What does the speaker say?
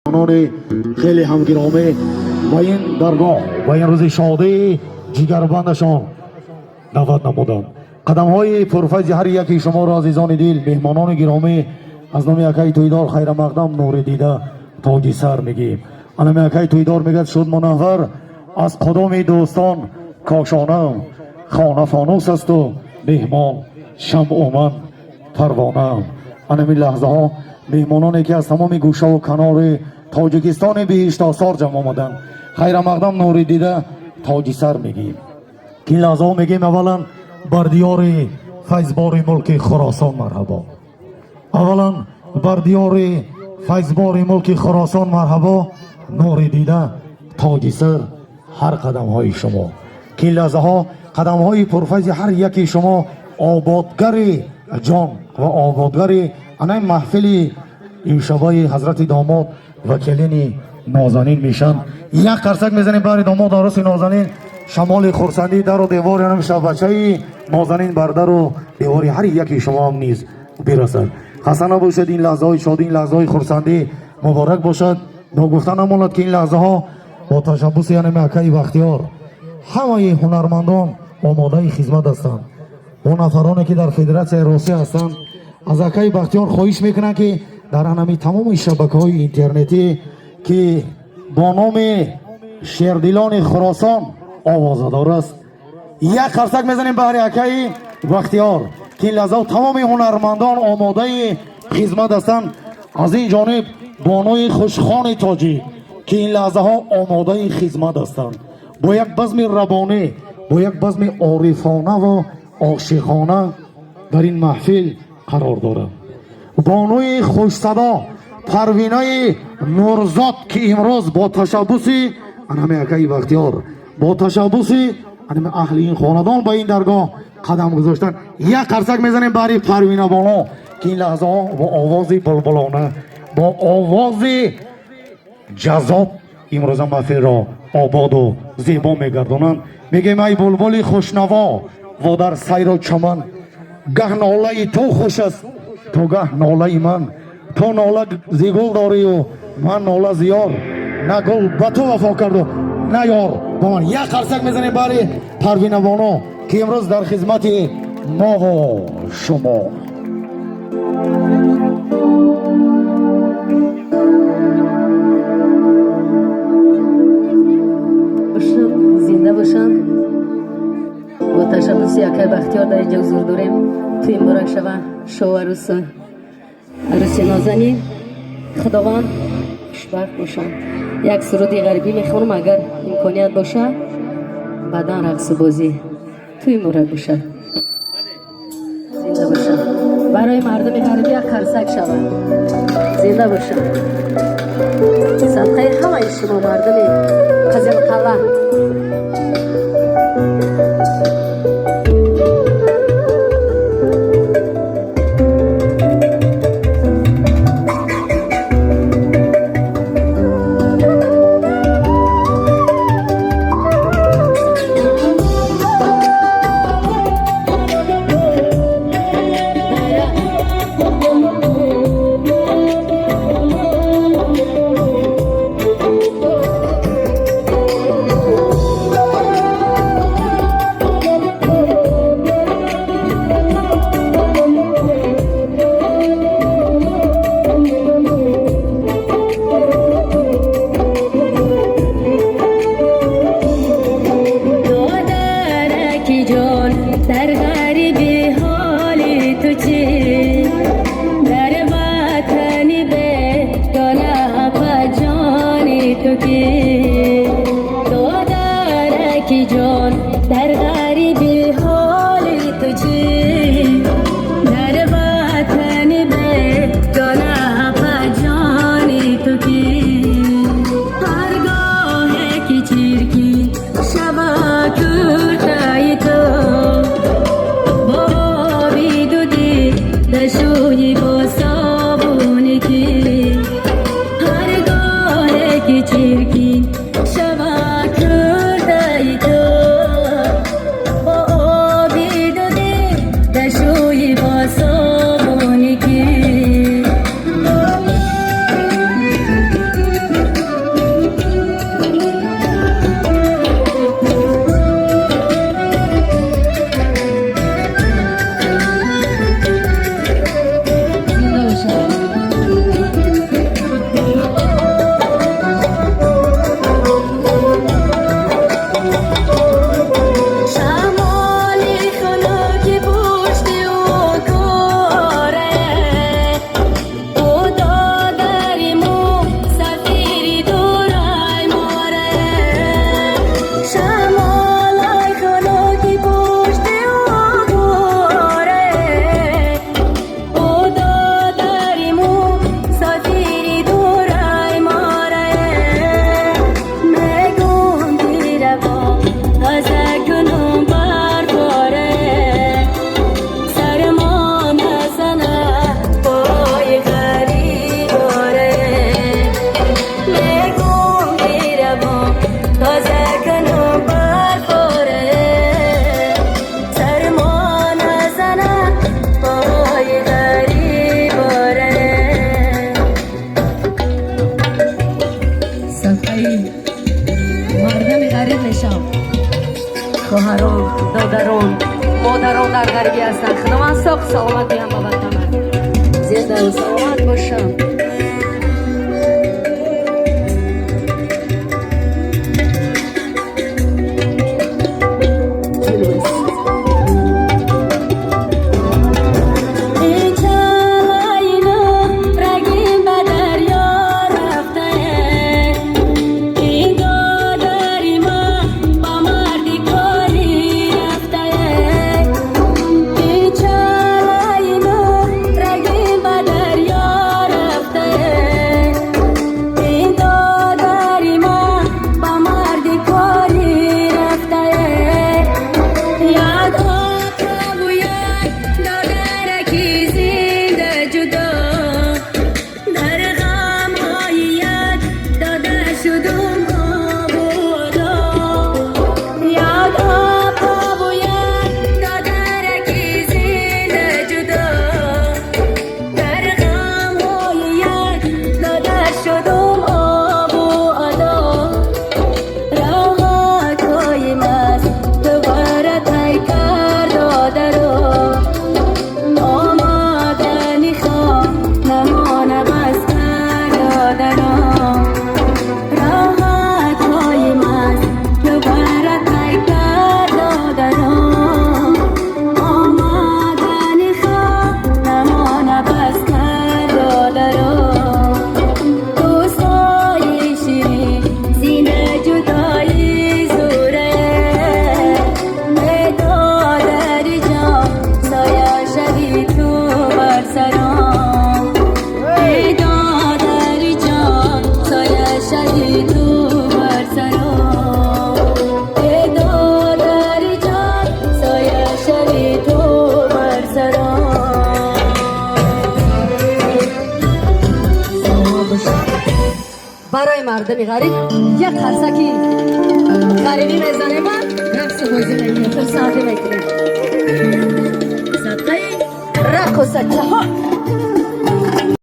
Меҳмонони хеле ҳам гиромӣ ба ин даргоҳ, ба ин рӯзи шодии ҷигарбандашон даъват намуданд. Қадамҳои пурфайзи ҳар яки шуморо, азизони дил, меҳмонони гиромӣ, аз номи акаи Тӯйдор хайрамақдам, нури дида, тоҷи сар мегӯем. Анами акаи Тӯйдор мегӯяд: шуд мунаввар аз қудуми дӯстон кошонам, хона фонус асту меҳмон шамъу ман парвонаам. Анами лаҳзаҳо меҳмононе ки аз тамоми гӯшаву канори Тоҷикистони биҳиштосор ҷамъ омаданд, хайрамақдам, нури дида, тоҷи сар мегӯем. Ки ин лаҳзаҳо мегӯем: аввалан бар диёри файзбори мулки Хуросон марҳабо, аввалан бар диёри файзбори мулки Хуросон марҳабо, нури дида, тоҷи сар ҳар қадамҳои шумо. Ки ин лаҳзаҳо қадамҳои пурфайзи ҳар яки шумо ободгари ҷон ва ободгари анаи маҳфили имшабаи ҳазрати домод ва келини нозанин мешанд. Як қарсак мезанем баҳри домод, аруси нозанин. Шамоли хурсандӣ дару девори анам шаббачаи нозанин бар дару девори ҳар яки шумо ҳам низ бирасад. Хаста набошед, ин лаҳзаҳои шодӣ, ин лаҳзаҳои хурсандӣ муборак бошад. Ногуфта намонад, ки ин лаҳзаҳо бо ташаббуси янами акаи Бахтиёр ҳамаи ҳунармандон омодаи хизмат ҳастанд. Он нафароне ки дар Федератсияи Русия ҳастанд, аз акаи Бахтиёр хоҳиш мекунанд, ки дар анами тамоми шабакаҳои интернетӣ, ки бо номи Шердилони Хуросон овозадор аст, як қарсак мезанем баҳри акаи Бахтиёр, ки ин лаҳзаҳо тамоми ҳунармандон омодаи хизмат ҳастанд. Аз ин ҷониб бонуи хушхони тоҷик, ки ин лаҳзаҳо омодаи хизмат ҳастанд, бо як базми рабонӣ, бо як базми орифона ва ошиқона дар ин маҳфил қарор дорад. Бонуи хушсадо Парвинаи Нурзод, ки имрӯз бо ташаббуси анами акаи Бахтиёр, бо ташаббуси анами аҳли ин хонадон ба ин даргоҳ қадам гузоштанд, як қарсак мезанем баҳри Парвина боно, ки ин лаҳзаҳо бо овози булбулона, бо овози ҷаззоб имрӯза маҳфилро ободу зебо мегардонанд. Мегӯем: ай булбули хушнаво, во дар сайру чаман, гаҳ нолаи ту хуш аст, то гаҳ нолаи ман. Ту нола зи гул дорию ман нола зи ёр, на гул ба ту вафо карду, на ёр ба ман. Як қарсак мезанем баҳри Парвина боно, ки имрӯз дар хизмати мову шумо. Зинда бошанд. Бо ташаббуси акай Бахтиёр дар инҷо ҳузур дорем. Тӯи муборак шава, шоу арӯсу арӯси нозанин. Худованд хушбахт бошанд. Як суруди ғарибӣ мехонам, агар имконият бошад, баъдан рақсу бозӣ. Тӯи муборак бошад, зинда бошанд. Барои мардуми ғарибӣ як қарсак шавад. Зинда бошанд. Садқаи ҳамаи шумо, мардуми Қизилқалъа. Додараки ҷон, дар ғариби ҳоли ту чӣ? Дар ватани бегона ҷони ту кӣ? Додараки ҷон, дар ғариби ҳоли ту чӣ? Дар ватани бегона ҷони ту кӣ? Ҳаргоҳе ки чиркин шава куртаи ту, бо оби дуди дашӯи, бо собуни кӣ? Ҳаргоҳе ки чиркин шава куртаи ту, бо оби дуди дашӯи, бо собуни кӣ? Бошам. Хоҳарон, додарон, модарон дар ғарибӣ ҳастанд. Худованд соғ саломат диҳам ба ватанат. Зинда саломат бошам. Барои мардуми ғариб як қарсаки ғарибӣ мезанем, рақсу бозӣ мекунем, хурсандӣ мекунем. Садқаи рақосачаҳо.